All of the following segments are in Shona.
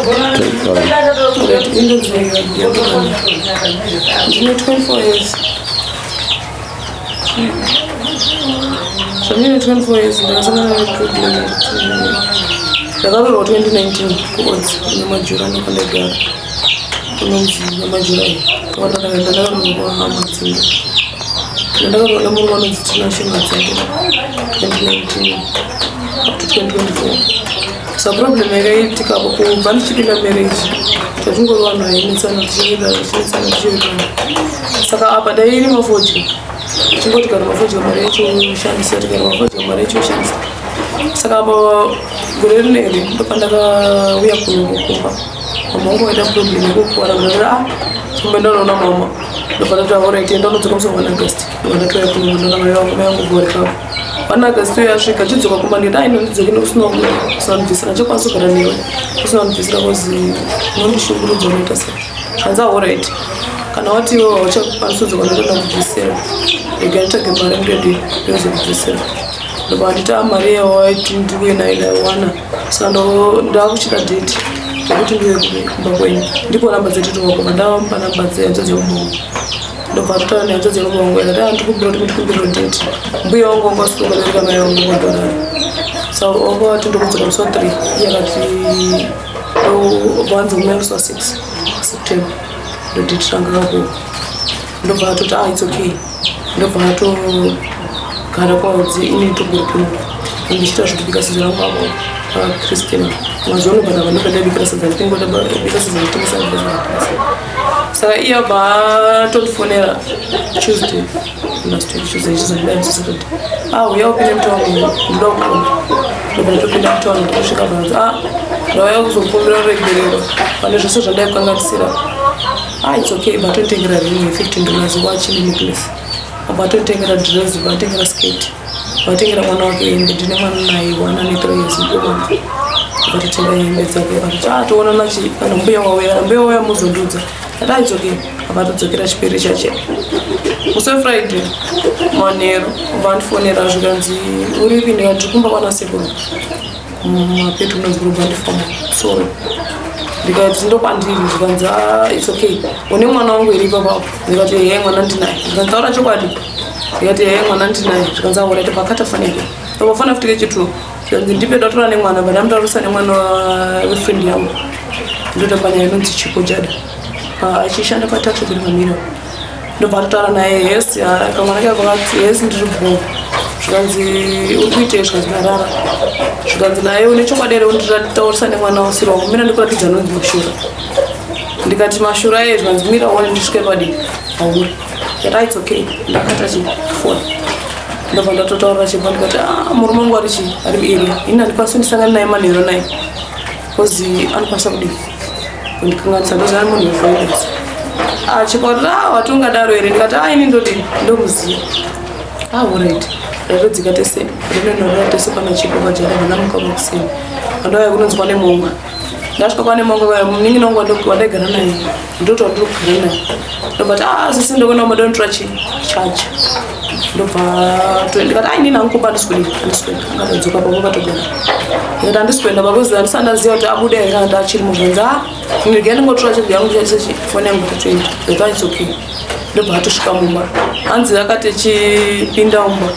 Right, indonzi Bianca. Ndine 24 years. Zvandine 24 years ndakasangana neproblem yekuti ndakaroorwa 2019 kuOdzi kuNyamajura ndokwandagara kunonzi Nyamajura iyi ndakandakaenda ndakaroorwa hama dzimba ndakaroorwa nemurume anonzi Tinashe Madzengera 2019 up to 2024. So problem yakaitika apo kubva ndichipinda marriage tatingori vanhu vainetsana tichiwirirana tichinetsana tichiwirirana. Saka apa ndairima fodya, chingoti kana mafodya mari yacho ushandisa, tikana mafodya mari yacho ushandisa. Saka apa gore rineri ndopandakauya kuno kumba, mama wangu waita problem yekukuvara. Ndakati ah, chimbe ndanoona mama. Ndobva ndati alright, enda unodzoka musi wa 1 August. Ndobva ndatouya kuno, ndoona mai vangu, mai vangu gore kavo 1 August uyo asvika. Chidzoka kumba, ndikati ai, ndondidzoke nekusina usina kundibvisira, ndichakwanisa kugara newe usina kundibvisira cause unondishungurudza, unoita sei. Zvanzi alright, kana wati iwe hauchakwanisa kudzoka, ndotoda kubvisira, rega nditsvage mari ndodi ndozokubvisira. Ndobva nditi a mari yawaiti ndiuye nayo ndaiwana, saka ndakuchida date yekuti ndiuye kumba kwenyu, ndipo namba dzetete wako. Vandamupa namba dzehanzvadzi yekumba wangu, ndobva atotaura nehanzvadzi yekumba wangu, akati a ndikumbira kuti mundikumbiriro date. Mbuya wangu wanga wasvika ukabereka mai vangu wadorara, so wanga wati ndokudzoka musi wa3. Iye akati vanzi umai musi wa6 September ndodate ranga kapuwa. Ndobva atoti ah, it's okay. Ndobva atogara kwaudzi, ini togori kuno ndichiita zvekubika sadza rangu apo Christina mazuva ano bhadhara, ndobva ndabikira sadza, nditingobika sadza nditengesa. Saka iye abva atondifonera Tuesday last week, Tuesday chizondidai musi Saturday, ah, uya upinde mutauni, ndoda kukuona. Ndobva ndatopinda mutauni, ndosvika bvanzi ah, ndauya kuzokumbira ruregerero pane zvose zvandaikanganisira. Ah, it's okay. Batonditengera ring ye$15, watch nenecklace, batonditengera dress, batengera skirt, vatengera mwana wake hembe. Ndine mwana naye, one ane 3 years, mukomana. Vatotenga hembe dzake. Vatoti ah, toonana chi kana mbuya wauya, kana mbuya wauya muzondudza. Ati ah, it's okay. Avatodzokera chipiri chache musi weFriday manheru, vandifonera zvikanzi uripi? Ndikati kumba kwana sekuru mapetu kunonzi kurubva ndifoma sorry. Ndikati ndokwandiri. Zvikanzi ah, it's okay, une mwana wangu iri ipapapo? Ndikati ehe, mwana ndinaye. Zvikanzi taura chokwadi. Ndikati ehe, mwana ndinaye. Zvikanzi alright, pakatafanike pafana futi kechitu. Zvikanzi ndipe ndatora nemwana. Vandamutaurisa nemwana wefriend yangu, ndotamba naye, inonzi Chipo Jada, achishanda pataxi kuri mamira. Ndobva atotaura naye, yes, kamwana kake kakati yes, ndiri bho. Zvikanzi uri kuitei? Zvikanzi ndarara. Zvikanzi naye une chokwadi here unditaurisa nemwana usiri wangu? Mira ndikuratidza anonzi mashura. Ndikati mashura iye? Zvikanzi mira uone ndisvike padii pauri. Ndikati it's okay. Ndakata chifoni, ndobva ndatotaurira Chipo, ndikati ah, murume wangu ari chii, ari muarea, ini handikwanisi ndisangane naye manheru naye cause anokwanisa kudii kundikanganisa, ndoziva ari munhu weviolence. Ah, Chipo ati ah, watongadaro here? Ndikati ah, ini ndodini, ndomuziva. Ah, alright. Ndatodzika tese, ndinonorora tese pana Chipo pajara. Vandamuka makuseni, vandauya kunonzi kwane monga. Ndasvika kwane monga, munin'ina wangu wandaigara naye, ndoti wandiri kugara naye, ndobva ti ah, sisi, ndokuenda kumba, ndonitora chi chaja. Ndobva ndikati ai, inini hangu kumba handisi kudii, handisi kuenda. Akatodzoka pamwe patogara. Ndikati handisi kuenda pakuzi handisati ndaziva kuti abuda here kana kuti achirimo. Zvanzi ah, ndega ndingotora chaja yangu, chaise foni yangu, tatoenda. Ndikati it's okay. Ndobva atosvika mumba, hanzi akati chipinda mumba,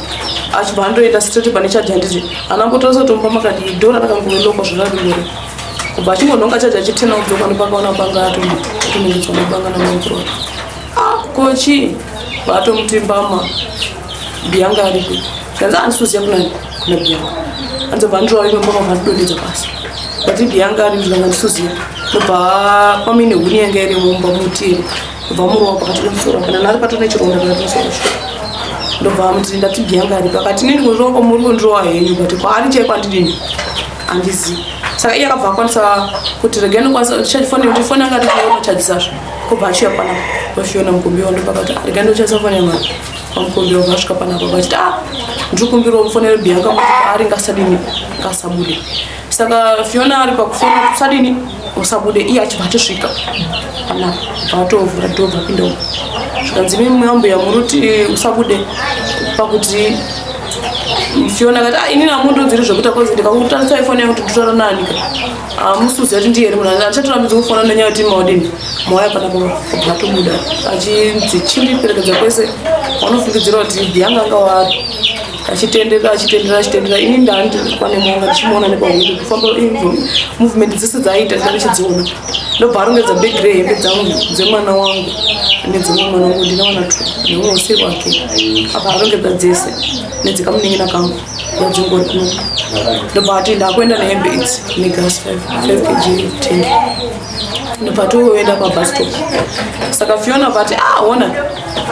achibva andoenda straight pane chaja. Handiti anambotarisa kuti mumba makadii, dhora rakangoendokwa zvararingori. Kubva achingonhonga chaja achitena kudzoka, ndopakaona banga, atonongedzwa nebanga namaikuru. Ah, kochi vatomuti mbama, Bianca aripi? Zvanzi handisi kuziva kunani kuna Bianca. Anzobva andorova imwe mbama, vandidonhedza pasi. Ndati Bianca aripi? Zvikanga ndisi kuziva. Ndobva pamine huni yanga iri mumba muti, ndobva murova pakati pemusoro, kana nari patone chironda pakati pemusoro. Ndobva amuti ndati Bianca aripi? Akati inini kundirova kwamuri kundirova henyu, but kwaari chaiko andidini, handizivi. Saka iye akabva akwanisa kuti regai ndokwanisa foni, kuti foni yanga atichajisazvo. Kubva achiuya panapa paFiona mukombi wangu, ndopakati regai ndochajisa foni yamari pamukombi wangu. Asvika panapa vachiti ah, ndiri kumbirawo mufonere Bianca kuti ari ngasadini, ngasabude. Saka Fiona ari pakufona kuti usadini, usabude, iye achibva atosvika panapa, bva atovhura dhoo, bva apinda uko. Zvikanzi mimi ambuya muri kuti usabude pakuti Fiona akati ah, inini hamundiudziri zvekuita kozi ndikakutarisa ifoni yangu kuti nditaura nani ka hamusi kuziva kuti ndiye here munhu andichatorambidzi kufona nenyaya yekuti maodini mauya panapa obva atobuda achinzi chindiperekedza kwese wanofungidzira kuti Bianca anga wari achitenderera achitenderera achitenderera ini ndandikwane mwanga ndichimuona nepahwindo kufamba movement dzese dzaaita ndanga ndichidziona ndobva arongedza bag rehembe dzangu dzemwana wangu nedzemumwe mwana wangu ndine wana two nemumwe usiri wake apa arongedza dzese nedzekamunin'ina kangu yadzingori kuno ndobva ati ndakuenda nehembe idzi negas 5 kg tank ndobva toenda pabus stop saka fiona vati ah ona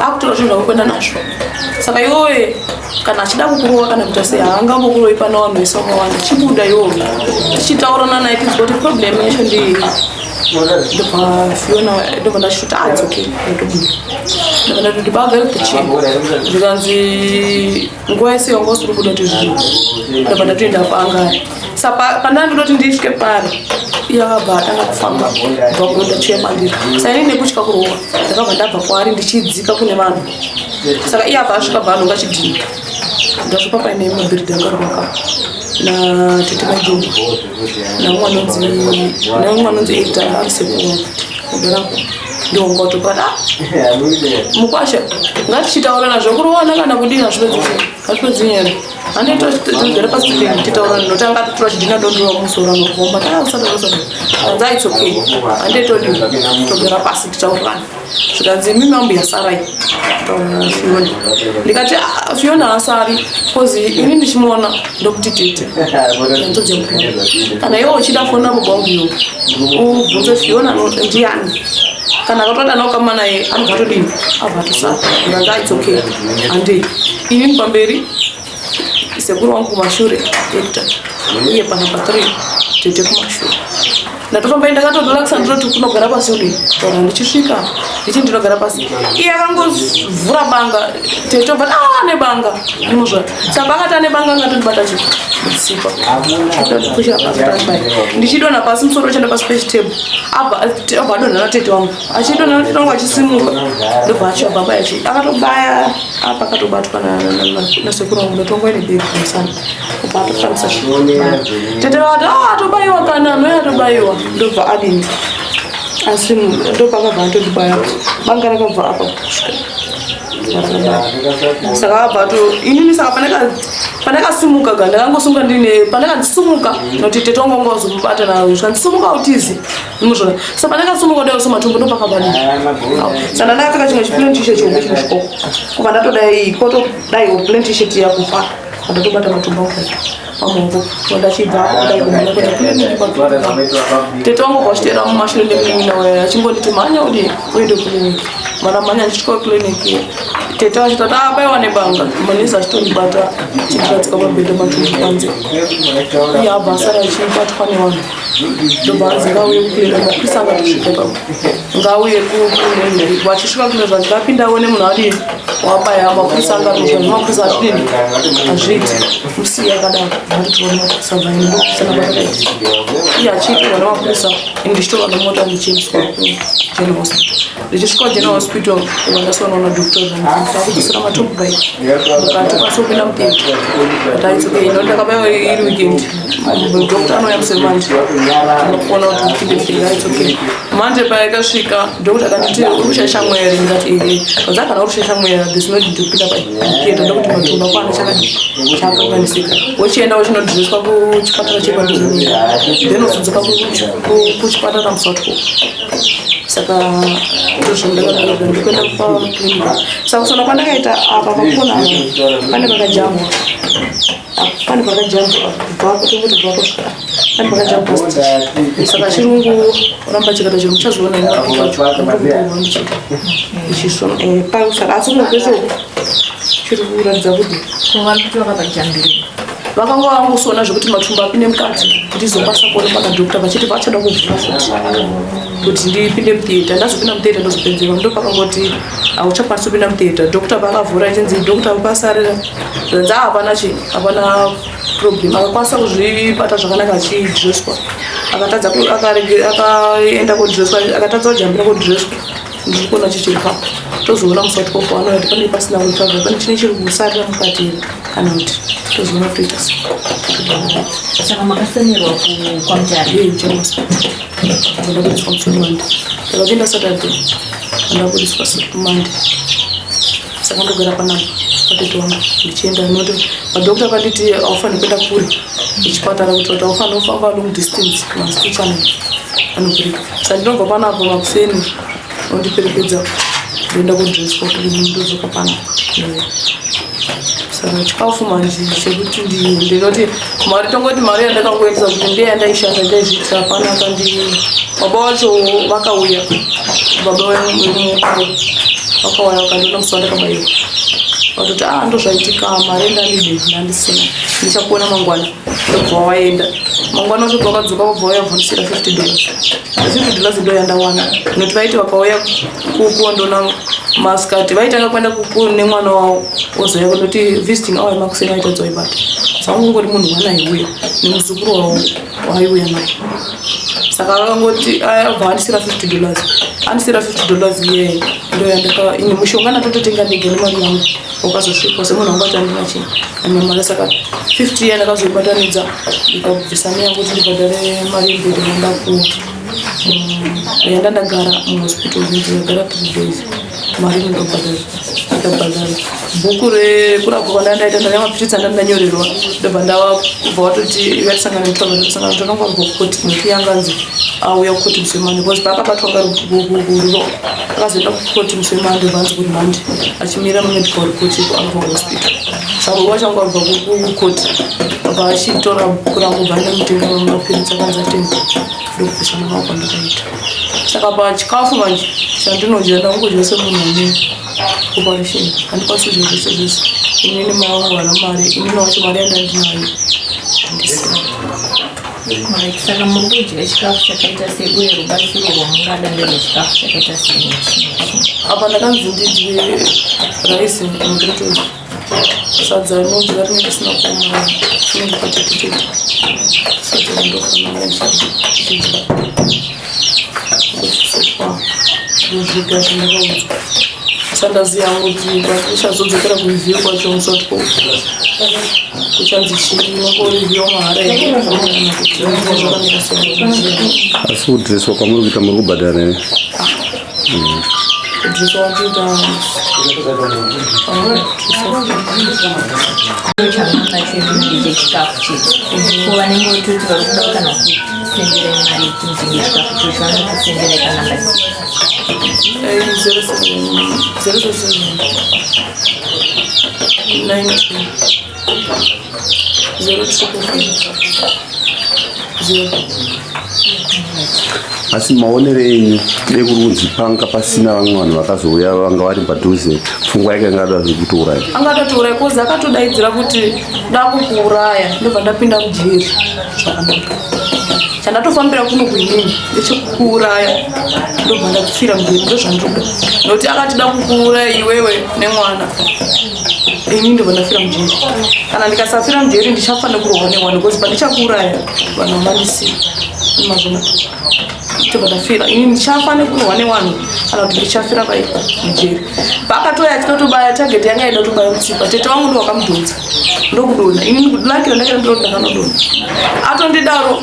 akutora zvinhu zvako kuenda nazvo saka iwowe kana achida kukurova kana kuita sei haangambokuroi pana vanhu vese vakawanda chibuda iwowe tichitaurana naye tinzwa kuti problem yacho ndii ndobva fiona ndobva ndachitoti ah it's okay ndotobuda ndobva ndatoti bagare kuti chii zvikanzi nguva yese yanga usiri kuda kuti zvii ndobva ndatoenda paangari sa pandanga ndototi ndisvike pari iye akabva atanga kufamba bva kuda chiuya pandiri sa ini nekutya kurohwa ndakabva ndabva kwaari ndichidzika kune vanhu saka iye abva asvika bva anonga chidhini ndasvika paine mabhiridhi anga arwaka natete majumbo namwe anonzi edita ari sekuru kugarapo ndiwonga kutopata ah, mukwasha ngatichitaurana zvekurowana kana kudii hazvipedzi nyaya handitogara pasi titaurana nokuti anga atotora chidhina dondora musoro anogomba kana usada usada anzi ah, it's okay handitodi togara pasi titaurana zvikanzi imi mambuya sarai taurana fiona ndikati ah, fiona haasari bcause ini ndichimuona ndokuti tete kana iwe uchida fona baba wangu iwe ubvunze fiona ndiani kana akatoda naukama naye anobva atodini abva atosara ndanga its okay handei inini pamberi sekuru wangu kumashure hector iye pana pa 3 tete kumashure ndatofamba ndakatorelaxa ndinoti kunogara pasi udi ora ndichisvika ndichi ndinogara pasi iye akangovhura banga tete obva ah nebanga inozva saka akati ane banga angatondibata chi mutsipa kushira pasi pasi ndichidonha pasi musoro uchienda pasi pechitebho abva abva adonha natete wangu achidonha natete wangu achisimuka ndobva achiabva abaya chi akatobaya apa akatobatwa nasekuru wangu ndatongwa ine bhegi pamusana obva atotambisa tete vakati ah atobaiwa kana noye atobaiwa ndobva adini asi ndopakabva atondibaya banga rakabva apa kusvika saka abva to inini saka pandakasimuka ga ndakangosimuka ndine pandakandisimuka nokuti tete wangu wanga wazomubata nayo zvikandisimuka utizi Muzvona. Saka ndakasumuka kudai so matumbu ndopakabva ni. Saka ndakapfeka chimwe chiplain t-shirt chihombe chimwe chikoko. Kubva ndatodai kotodai plain t-shirt yakufa. Ndatobata matumbu angu pamaoko. Ndachibva apo kudai kumhanya kuenda clinic pa. Tete wangu kwachitera mumashure nemunin'ina waye achingonditi mhanya udi uende clinic. Mara mhanya ndichisvika kuclinic. Tete vachitoti ah baiwa nebanga. Manesi achitondibata achindiradzika pabhedha matumbu panze. Iye abva asara achibatwa nevanhu. Ndobva anzi ngauye kuclinic mapurisa akatosvika ipapo ngauye kuclinic vachisvika kune zvanzi vapinda one munhu adini wabaya mapurisa anga arikuzva mapurisa azvidini hazviiti musiye akadaro vatotora mapurisa vaenda ndokusana kwatakaita iye achiitirwa nemapurisa ini ndichitorwa nemota ndichiendeswa kugeneral hospital ndichisvika kugeneral hospital uva ndaswanaona doctor zvanzi takudzosera matumbu bai mukati ukwanisa kupinda mutheatre but it's okay ino ndakabaiwa iri weekend Doctor anouya musi manje anokuona kuti upinde mutheatre it's okay manje payakasvika doctor akanditi uri kushaisha mweya here ndikati ehe kanzi kana uri kushaisha mweya there's no need kupinda patheatre ndokuti matumbu ako ana chakadii chakanganisika wochienda wochinodhiriswa kuchipatara chepadhuze newe then wozodzoka kuchipatara musi wa 12 saka ndozvandakadaro ndikuenda paclinic saka kusona kwandakaita apa pakona pane pakajambwa pane pakajambwa kubva kutongoti kubva kusvika pane pakajambwa stitch saka chirungu ramba chikata chirungu chazoona ichisona saka asi kumwe kwese chiri kuratidza kuti vari kuti vakapajambirira vakanga vangosona zvekuti matumbu apinde mukati kuti izokwanisa kuonekwa nadhokta vachiti vachada kuvhura futi kuti ndipinde mutheatre ndazopinda mutheatre ndozopedzerwa ndopakangoti hauchakwanisi kupinda mutheatre dhokta paakavhura ichinzi dhokta pasarira zvanzi ah, hapana chi hapana problem akakwanisa kuzvibata zvakanaka achidreswa akatadza akaenda kodreswa akatadza kujambira kodreswa Ndiri kuona chichiri papo. Tozoona musi wa 12 vanouya kuti pane pasina recovery, pane chine chiri kusarira mukati here kana kuti tozoona toita sei. Saka makasenerwa kwaMutare? Ee, Mutare Hospital. Ndakabudiswa musi weMonday. Ndakapinda Saturday, ndakabudiswa Monday. Saka ndogara panapa patete wangu ndichienda, noti madhokta akanditi haufaniri kuenda kure kuchipatara, kuti haufaniri kufamba long distance, mastitch anovhurika. Saka ndinobva panapa makuseni, ondiperekedza, ndoenda kudreswa, ndodzoka panapa. Saka chikafu manje chekuti ndinoti mari, tongoti mari yandakangoendesa kuti ndiye yandaishanda, ndaizviitira hapana. Kandi baba vacho vakauya, baba vemukuru vakauya vakandiona musi wandakabayiwa, vatoti, "A, ndozvaitika, mari ndandide ndandisina, ndichakuona mangwana." Ndobva waenda. Mangwana wacho vakadzoka, vabva vauya vhundisira $50. $50 ndo yandawana, nokuti vaiti vakauya kukuondona masikati, vaitanga kuenda nemwana wavo, ozoya kunoti visiting hour yemakuseni vaitadza waibata. Saka ungori munhu mwana aiuya nemuzukuru wavo waiuya naye. Saka akangoti abva andisira $50, andisira $50 iyeye ndo yandaka ine mushonga ndatototenga ndega nemari yangu. Wakazosvikwa semunhu wangu ati andina chii, andina mari. Saka 50 iya ndakazoibatanidza, ndikabvisa neyangu kuti ndibhadhare mari yemubhedha yandakuwa, yanda ndagara muhospital, ndagara 3 days. Mari ndikabhadhara, ndikabhadhara bhuku rekurapwa kwandandaita, ndane mapiritsi andandanyorerwa. Ndobva ndavabva vatoti vatisangana netravel, tisangana tonongwa kubva kukoti, nokuti yanganzi auya kukoti musi weMonday, because paakabatwa ngari kuriro, akazoenda kukoti musi weMonday, bvanzi kuti Monday achimira mumedical report abva kuhospital. Saka baba vachangu abva kukoti, abva achitora bhuku rangu, bva ndamutenga mapiritsi akanzi atenga, ndokubvisana maoko andakaita. Saka pachikafu manje chandinodya, ndangodya semunhu ane operation, handikwanisi kudya zvese zvese. Inini mai vangu vana mari, inini wacho mari yandandinayo handisina. Alright, saka muri kudya chikafu chakaita sei, uye rubatsiro rwamungada nderwechikafu chakaita sei nechii nechii? Apa ndakanzi ndidye rice nepotatoes, sadza rinodya rinenge risina kuoma, rinenge patetete. Sadza rindofanira ndichidya so far, ndozviga zvandakaudzwa. Sandaziva hangu kuti pandichazodzokera kureview kwacho musi wa 12 kuchanzi chii, nokoreview mahara here kana kuti zvakamira sei. Asi kudhireswa kwamuri kuita, muri kubhadhara here? Kudhireswa kwandinoita? Chamunacho ndechechikafu chete, ko vanenge vototi vari kuda kana kusendera mari yekuti mutenge chikafu chocho, vanokusendera kanamba? 07 007 92 0 000. Asi maonero enyu, dei kuri kunzi panga pasina vamwe vanhu vakazouya vanga vari padhuze, pfungwa yake ingada zvekutouraya? Angatotiuraya, cause akatodaidzira kuti dakukuuraya, ndobva ndapinda mujeri zvakanaka. Chandatofambira kuno kuinini ndechekukuuraya, ndobva ndapfira mujeri, ndozvandinoda, nokuti akati dakukuuraya iwewe nemwana, ini ndobva ndafira mujeri. Kana ndikasafira mujeri, ndichafa nekurohwa nemwana, because pandichakuuraya vanhu vandisiya mazvona, tobva ndafira ini. Ndichafa nekurohwa nevanhu kana kuti ndichafira pai mujeri. Paakatoya achitotobaya, target yanga yaida kutobaya mutsipa. Tete wangu ndo wakamudhonza, ndokudonha. Ini lakira ndakaita ndiro, ndakanodonha. Atondidaro,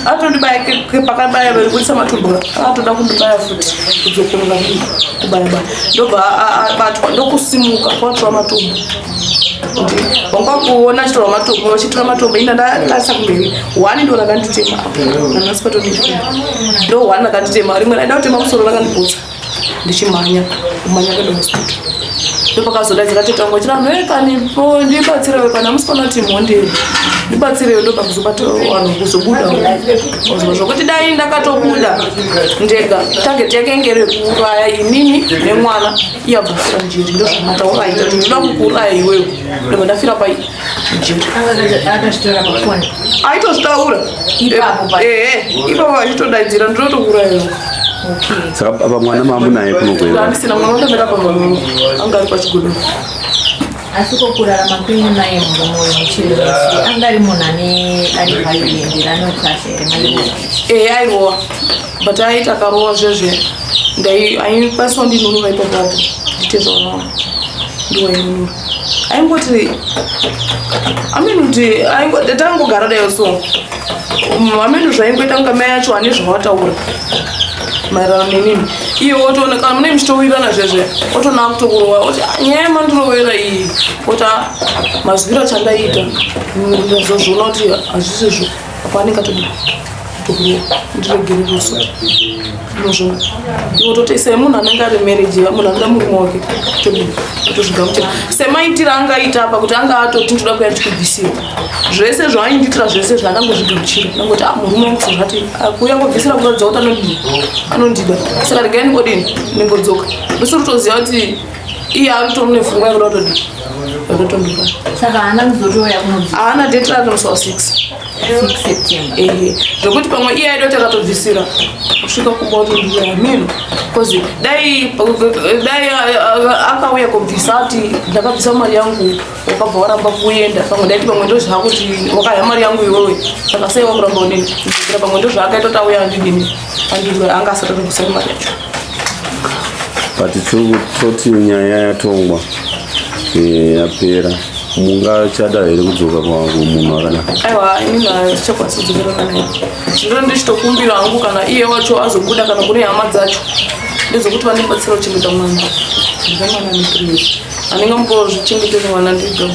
atondibaya pakabaya verikudisa matumbura, akatoda kundibaya futi, kudzokorora kubaya baya, ndobva abatwa, ndokusimuka kwatora matombo. Wanga kuona achitora matombo, vachitora matombo, ina ndatarisa kumberi, one ndo rakanditema apo nanasi patonditema, ndo one rakanditema. Rimwe raida kutema musoro, rakandipotsa ndichimhanya, kumhanya kuenda hospital. Ndopakazodaidzira tete wangu achiti, "Vanhu kanipo, ndibatsirewe, kana musikuona kuti mhondi here, ndibatsirewe." Ndopakuzobata vanhu kuzobuda zvokuti dai ndakatobuda ndega, target yake inge rekuuraya inini nemwana, iye abva afira mujeri. Ndozvamataura aita kuti ndoda kukuuraya iwewe, ndobva ndafira pai mujeri. Akazvitora pafoni? Aitozvitaura. Ipapo? Ehe, ipapo achitodaidzira, "Ndinotokuuraya iwe." Okay. Saka apa mwana maamunaye kuno kuenda? Andisina mwana, ndamira pamama, anga ari pachigodoro. Asi ko kurarama kwenyu naye murume uyu muchiri mese, anga ari munhu ane ari violent here, anokasha here maivo? Ehe, airowa, but aiti akarowa zvezve. Aikwanisa kundinunura ipapo apo nditezvara wangu ndiwainunura. Aingoti amene kuti tangogara dayo, so amene zvaingoita kunga mai acho ane zvawataura maererano nenini. Iye wotoona kana mune muchitowirirana zvezve, otoona akutokurova, oti, "Ah, nyaya yamandirovera iyi," oti, "Ah, mazwiro achandaita ndazozviona kuti hazvisizvo." Apo anenge atodi kutokurova, ndiregerere. So unozvona iwe toti semunhu anenge ari marriage, munhu anoda murume wake, todi tozvigamuchira semaitiro angaita apa, kuti anga atoti ndoda kuya ndichikubvisira zvese zvaaindiitira, zvese zvandangozvigamuchira. Ndangoti, "Ah, murume wangu sezvati kuuya kobvisira kuratidza kuti anodini, anondida, saka regai ndingodini, ndingodzoka." Ndosiri kutoziva kuti iye ari kutori nepfungwa yekuda kutodini, yakutondura. Saka haana kuzotouya kunobvisa? Haana date rake, musi wa6. 6 September. Ehe, zvokuti pamwe iye aida kuti akatobvisira kusvika kumba otondura mino, because dai akauya kubvisa ati ndakabvisa mari yangu, wakabva waramba kuenda, pamwe ndaiti pamwe ndozvakuti wakaya mari yangu iwewe, saka sei wakuramba unini kudzokera? Pamwe ndozvaakaita kuti auya andidini, andidura, anga asati atobvisa mari yacho. But toti nyaya yatongwa, yapera, mungachada here kudzoka kumunhu akadaro? Aiwa, inini handichakwanisi kudzokera. Kana ndino ndichitokumbira hangu, kana iye wacho azobuda, kana kune hama dzacho, ndezvokuti vandibatsira kuchengeta mwana. Ndida mwana ane 3 years, handingamboazvichengeteri mwana ndiga.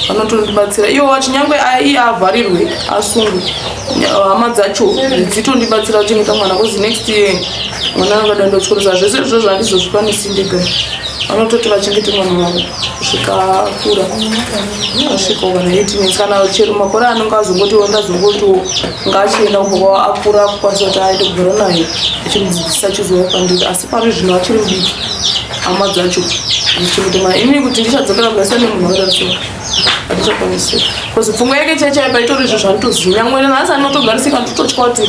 Vanotondibatsira iwo wacho, nyangwe iye avharirwe, asungwe, hama dzacho dzitondibatsira kuchengeta mwana, because next year mwana angada ndochikoro. Saka zvese izvozvo handizozvikwanisi ndega. Vanototi vachengete mwana wavo kusvika akura, asvikawo kana 18 years, kana chero makore anenge azongotiwo ndazongotiwo ngaachienda kumba kwavo, akura akukwanisa kuti aende kugara naye achimudzidzisa, achizouya kwandiri. Asi pari zvino achiri mudiki, hama dzacho dzichengete mwana. Inini kuti ndichadzokera kugarisana nemunhu akaita so, handichakwanisi, because pfungwa yake chaichai paitori izvo zvanditoziva. Nyangwe nhasi anotogarisika, ndototya kuti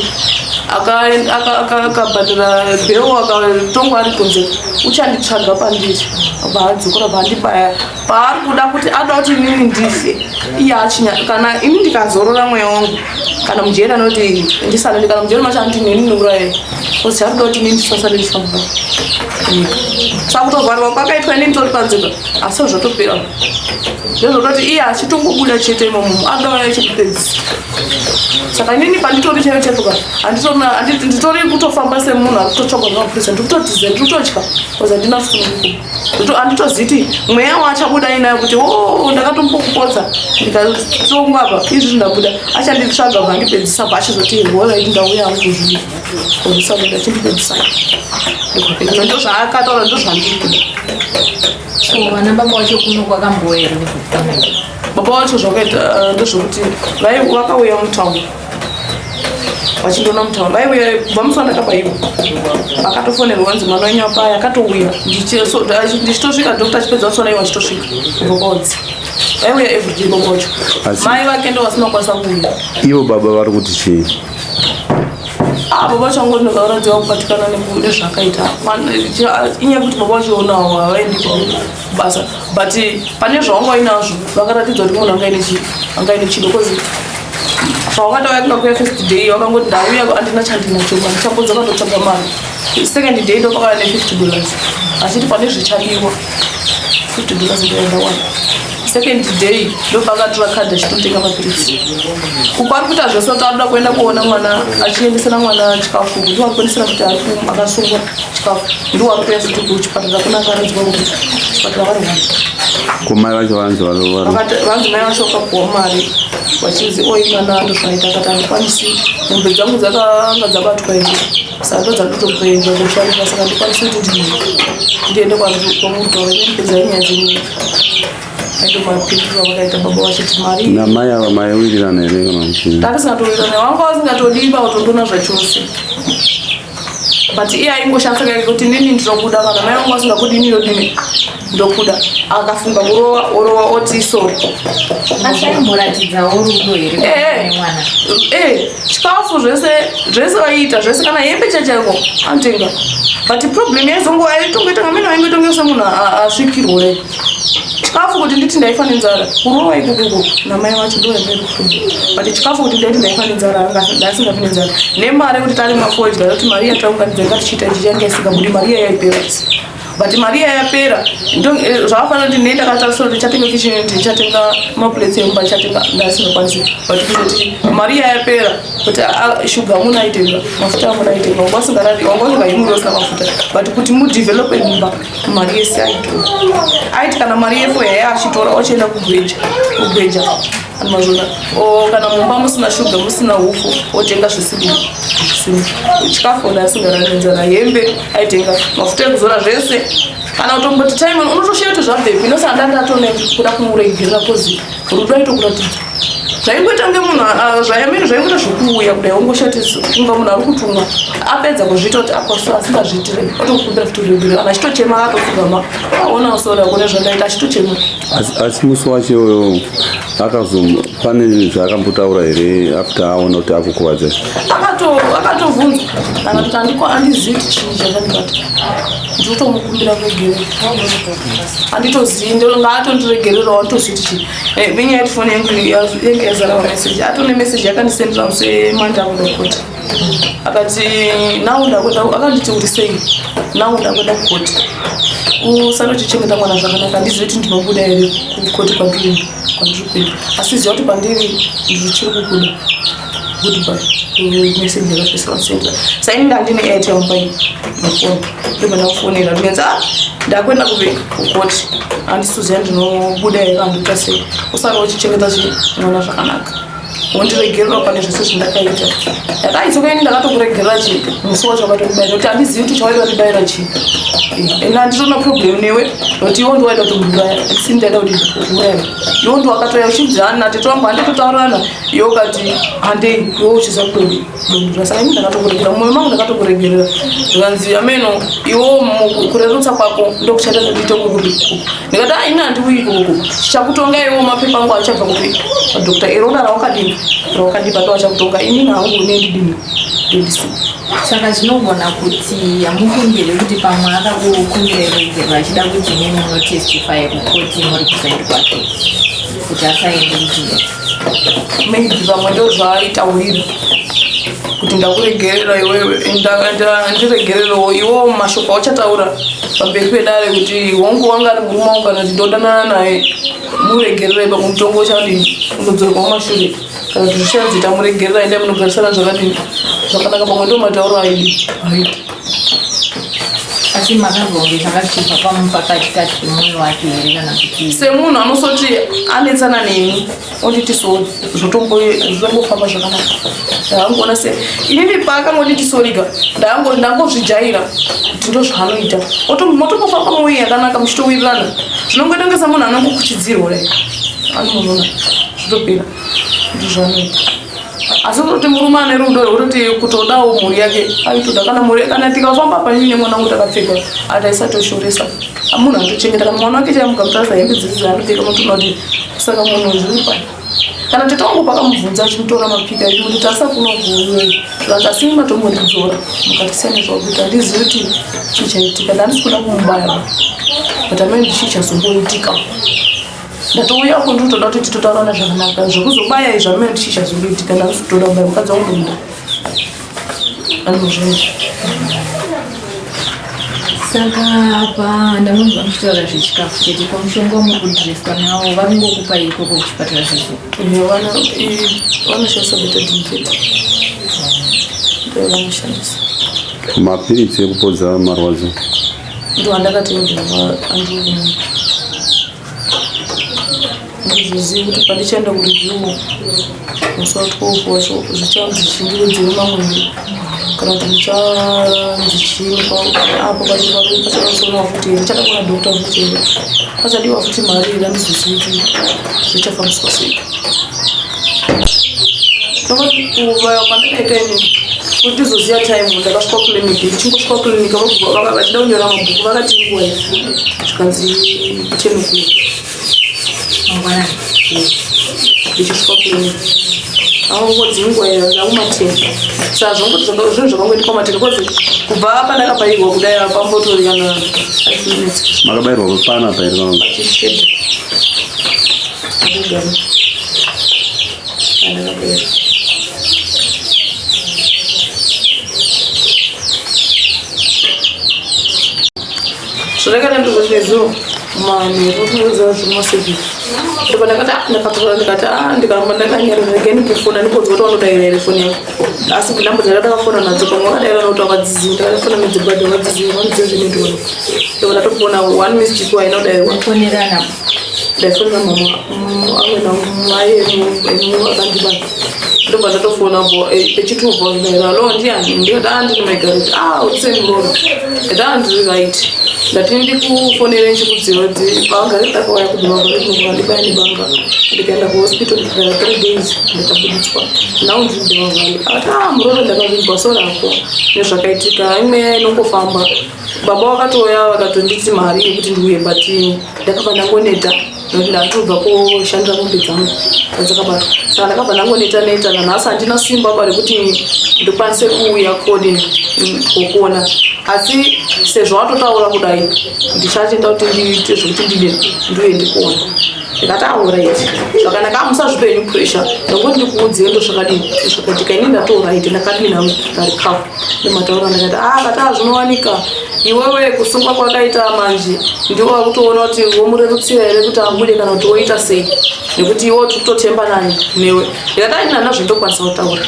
akabhadhara bail, akatongwa ari kunze, uchanditsvaga pandiri, abva adzokera, bva andibaya paari kuda kuti ada kuti inini ndife. Iye achinya kana ini ndikazorora mweya wangu kana mujeri anoti ndisane, kana mujeri macho anoti neni nouraye, because chaari kuda kuti inini ndisasare ndichifamba nyika. Saka kutovharwa kwakaitwa inini tori panze pa, asi zvatopera. Ndezvototi iye achitongobuda chete imomo, adauya achikupedzisa. Saka inini panditori chaiyo chaipo ka, nditori kutofamba semunhu ari kutotsvagwa nemapurisa. Ndiri kutotiza, ndiri kutotya, because handina sununguko. Handitoziti mweya waachabuda inayo kuti o ndakatombokupotsa ndikatongwa apa, izvi ndabuda, achanditsvaga bva andipedzisa, bva achizoti, "Alright, ndauya hangu kuzvii kuzisabuda," achindipedzisa. Ndo zvaakataura, ndo zvandiri kuda. So vana baba wacho kuno kwakamboya here kuzokutana? Baba wacho zvakaita ndezvekuti vakauya mutauni, vachindoona mutauni. Vaiuya kubva musi wandakabaiwa, vakatofonerwa vanzi mwana wenyu abaya, akatouya. Ndichitosvika, doctor achipedza kusona, iwo achitosvika kubva kwaudzi. Vaiuya everyday baba wacho. Mai vake ndo vasina kukwanisa kuuya. Ivo baba vari kuti chii? Ah, baba vacho vangonokauradzwa kubatikana nezvaakaita. Inyaya yekuti baba vacho onawo havaendi kubasa, but pane zvavanga vainazvo vakaratidza kuti munhu anga aine chido, because zvawakatauya kunga kuya first day wakangoti ndauya andina chandinacho, handichambodzoka, ndotsvaga mari. Second day ndopakauya ne$50 achiti pane zvichadiwa, $50 ndoyandawana. Second day ndopakatora kadhi achitotenga mapiritsi. Uko ari kuita zvese kuti anoda kuenda kuona mwana, achiendesera mwana chikafu, ndiwo ari kuendesera kuti ari akasungwa chikafu, ndiwo ari kuya futi kuchipatara. Kuna akaradzwa kuchipatara vari one. Kumai vacho vanzi vari Vanzi mai vacho vakapuwa mari vachinzi oi mwana ndozvaita, akati handikwanisi, mombe dzangu dzakanga dzabatwa here, saka ndo dzanditokuenda kushandisa, saka ndikwanisi kuti ndiende kwamutaura inipedzai nyaya dzenyu. Aitomapindura vakaita baba vachiti mari. Namai ava maiwirirana here kana kuti? Tatisingatowirirana, wanga vasingatodii pakutondona zvachose, but iye aingoshandisa kake kuti inini ndinokuda, kana mai vangu vasingakudi, ini ndodini, ndokuda. Akafunga kurova, orova, oti sorry. Asi aimboratidzawo rudo here nemwana? Chikafu zvese zvese vaiita zvese, kana hembe chachaiko anotenga, but problem yaizongo aitongoita ngamene vaingoitonge semunhu asvikirwa. Chikafu kuti nditi ndaifa nenzara, kurova ikokoko namai vacho ndo yanga iri problem, but chikafu kuti ndaiti ndaifa nenzara, ndasingafi nenzara. Nemari kuti tari mafodya, kuti mari yataunganidza ngatichiita ichi, yanga isingabudi mari iya, yaipera. But mari iya yapera, zvakafanira kuti nei ndakatarisa kuti ndichatenga kitchen, ndichatenga maplates emumba, ndichatenga, ndasingakwanisi. But kuzoti mari iya yapera, kuti shuga munhu aitenga, mafuta munhu aitenga, wanga usingarari, wanga usingayimuri usina mafuta. But kuti mudevelope mumba, mari yese aitora. Aiti kana mari yefo yaya achitora, ochienda kugweja, kugweja mazvona. O kana mumba musina shuga, musina hufu, otenga zvisiri zvisina chikafu. Ndasingarari nenzara. Hembe aitenga, mafuta ekuzora, zvese. Kana kutomboti time unotoshiya kuti zvabvepi. Inosaka ndandatone kuda kumuregerera, 'cause rudo aitokuratidza. Zvaingoita kunge munhu zvayamiri, zvaingoita zvokuuya kudai, ongoshati kunga munhu ari kutumwa. Apedza kuzviita, kuti akoso asingazviitire, otokukumbira futi uregerero. Kana achitochema, akatopfugama, aona usora kune zvandaita, achitochema. Asi musi wacho akazo pane zvaakambotaura here after aona kuti akukuvadza? Akatovhunzwa, akatoti andiko, handizivi kuti chii chakandibata, ndinotomukumbira kuregerera, handitozivi, ngaatondiregererawo, handitozivi kuti chii. Nenyaya yekuti foni yangu yange yazara mameseji, atone meseji yakandisendera musi weMonday akuenda kukoti, akati now ndakuenda, akanditi uri sei, now ndakuenda kukoti, usanochichengeta mwana zvakanaka, handizivi kuti ndinobuda here kukoti kwandiri kuenda, asi ziva kuti pandiri ndichiri kukuda, goodbye. Message yakapesera kusendera. Saini ndandine airtime pai mafoni, ndobva ndakufonera, ndinzi ah, ndakuenda kupi, kukoti, handisizoziva ndinobuda here, handikuita sei, usara uchichengeta mwana zvakanaka, wondiregerera pane zvese zvandakaita. Ndakaitsoka ini, ndakatokuregerera chi musi wacho wakatokubayira, kuti handizivi kuti chawaida kundibayira chii, ende handitona problem newe, nokuti iwo ndiwaida kutondiuraya, asi ndaida kuti uraya iwo ndiwakatoya uchinzi hani natete wangu, handitotaurirana, iwe ukati handei, iwe uchiza kutodi dondura. Saka ini ndakatokuregerera, mumwoyo mangu ndakatokuregerera. Zvikanzi ameno iwo kurerutsa kwako ndokuchaita kuti ndiite kukupi. Ndikati a, ini handiuyi ikoko, chichakutonga iwo mapepa angu achabva kupi padokta iroda rawakadini rawakandipa, ndo achakutonga. Inini hangu nendidini ndendisi. Saka zvinogona kuti hamufungiri kuti pamwe akakukumbira ruregerero achida kuti imimi munotestify kukoti muri kuside kwake, kuti asaende kujeri? Maybe pamwe ndo zvaaitaurira kuti ndakuregerera iwewe, ndiregererewo iwewo, mashoko auchataura pamberi pedare kuti hongu, wanga ari murume wangu, kana kuti ndodanana naye, muregerere, pamwe mutongo uchadini, unodzorwa mumashure, kana kuti zvichanzi tamuregerera, endai munogarisana zvakadini, zvakanaka. Pamwe ndo matauro aidi aita. Asi makazonge zvakachibva pamupakatikati pemwoyo wake here, kana kuti? Semunhu anosoti anetsana neni, onditi sorry, zvotombofamba zvakanaka. Ndakangoona se inini paakangonditi sorry ka, ndangozvijaira kuti ndo zvaanoita. Motombofamba mwoyo yakanaka, muchitowirirana, zvinongoita kunge semunhu anongokuchidzirwa dai anomuona, zvitopera. Ndizvaanoita. Asi kutoti murume ane rudo rwekutoti kutodawo mhuri yake, aitoda. Kana mhuri, kana tikafamba panini nemwana wangu takapfeka, ataisatoshoresa. Munhu anotochengeta kana mwana wake chaiye, mukamutarisa hembe dzese dzaanopfeka, mutoona kuti saka munhu zviri pai. Kana tete wangu pakamubvunza achimutora mapika, kuti tarisa kuno, zvanzi asi matombondidzora mukatisiya nezvakuita, handizivi kuti chii chaitika, ndandisi kuda kumubaya, but amene chii chazomboitika. Ndatouya uko ndinotoda kuti titotaurana zvakanaka, zvekuzobaya izvi amene chii chazomboitika, ndandisi kutoda kubaya mukadzi wangu, ndomuda anozvinji. Saka apa ndamunzwa muchitaura zvechikafu chete, pamushonga wamuri kudhireswa nawo vari kungokupa ikoko kuchipatara zveso? Vanoshandisa Betadine chete, ndo vanoshandisa. Mapiritsi ekupodza marwadzo? Ndo andakatengerwa, andiri ndizozivi kuti pandichaenda kureview musi wa12 wacho zvichanzi chindiwedzere mamwe here, kana kuti ndichanzi chii apo pachadakusonewa futi here, ndichada kuona doctor futi here, pachadiwa futi mari here, handizozivi kuti zvichafambiswa sei. Kubaya kwandakaita ini, kuti ndizoziva time, ndakasvika kuclinic, ndichingosvika kuclinic vachida kunyora mabhuku, vakati nguva zvikanzi 10 o'clock. Mangwanani? Ndichisvika kuclinic. Akangodzingwa yakumateni. Saka zvongoti zvinhu zvakangoitika kumateni because kubva pandakabairwa kudai pambotori kana 5 minutes. Makabairwa pana apa here kana? Chishedha. Ndogara. Pandakabairwa. Zvandakaita ndozvo manheru tinoziva zvemasevi ndobva ndakati ah, ndakatora ndikati ah, ndikaramba ndakanyarara regai ndikufona ndimbonzwa kuti vanodaira here foni yako asi nhambo dzandakafona nadzo pamwe vakadaira nokuti vakadziziva ndakafona nedzibhadha vakadziziva vanoziva zvenetwork ndobva ndatofona one missed call haina kudairwa ndaifonera mama amwe mai emu akandibata ndobva ndatofona bo pechitubva ndaira alo ndiani ndikati a ndini maigareti a utsei muroora ndati a ndiri right ndati ndikufonere ndichikudziva kuti banga rakauya kubva ndibaya nebanga ndikaenda kuhospital ndikagara 3 days ndikabuditswa now ndiri ndevavali akati a muroora ndakazvinzwa sorako nezvakaitika imweya inongofamba baba vakatouya vakatonditi mari yekuti ndiuye but ndakabva ndangoneta nokuti ndatobva koshandira mombe dzangu dzakabatwa saka ndakabva ndangoneta neta nanhasi handina simba ba rekuti ndikwanise kuuya kodi kokuona asi sezvo watotaura kudai ndichatenda kuti ndiite zvekuti ndide ndiuye ndikuona ndikati aorit zvakanaka amusazvipe henyu pressure ndangoti ndikuudzei ndozvakadini zvakaitika ini ndatorit ndakadini hangu ndarikafu nematauro andakaita ah kati zvinowanika iwewe kusungwa kwakaita manje ndiwo wakutoona kuti womurerutsira here kuti abude kana kuti woita sei nekuti iwe tiri kutotemba nani newe ndikati aini hana zvandokwanisa kutaura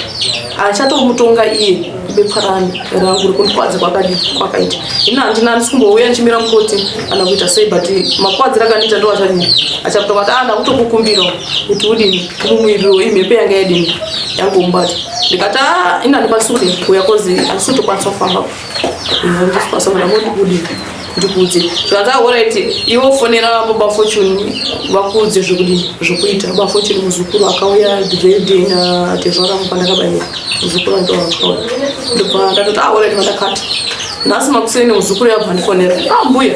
achatomutonga iye bepa rani rangu rekundikwadza kwakadii kwakaita ini handina handisi kumbouya ndichimira mukoti kana kuita sei but makwadziro akandiita ndo achadini achakutonga kuti ah ndakutokukumbira kuti udini mumuviri imhepo yanga yadini yangomubata ndikati ah ini handikwanisi kudini kuuya kozi handisi kutokwanisa kufamba handisi kukwanisa kuda ngoti kudini ndikuudze zvikanzi ahoraiti iwe ufonera baba Fortune vakuudze zvekudini zvekuita. Baba Fortune muzukuru akauya the very day natezvara vangu pandakabairwa muzukuru ndo akauya ndobva ndatoti ahoraiti vandakati nhasi makuseni muzukuru yabva ndifonera ah mbuya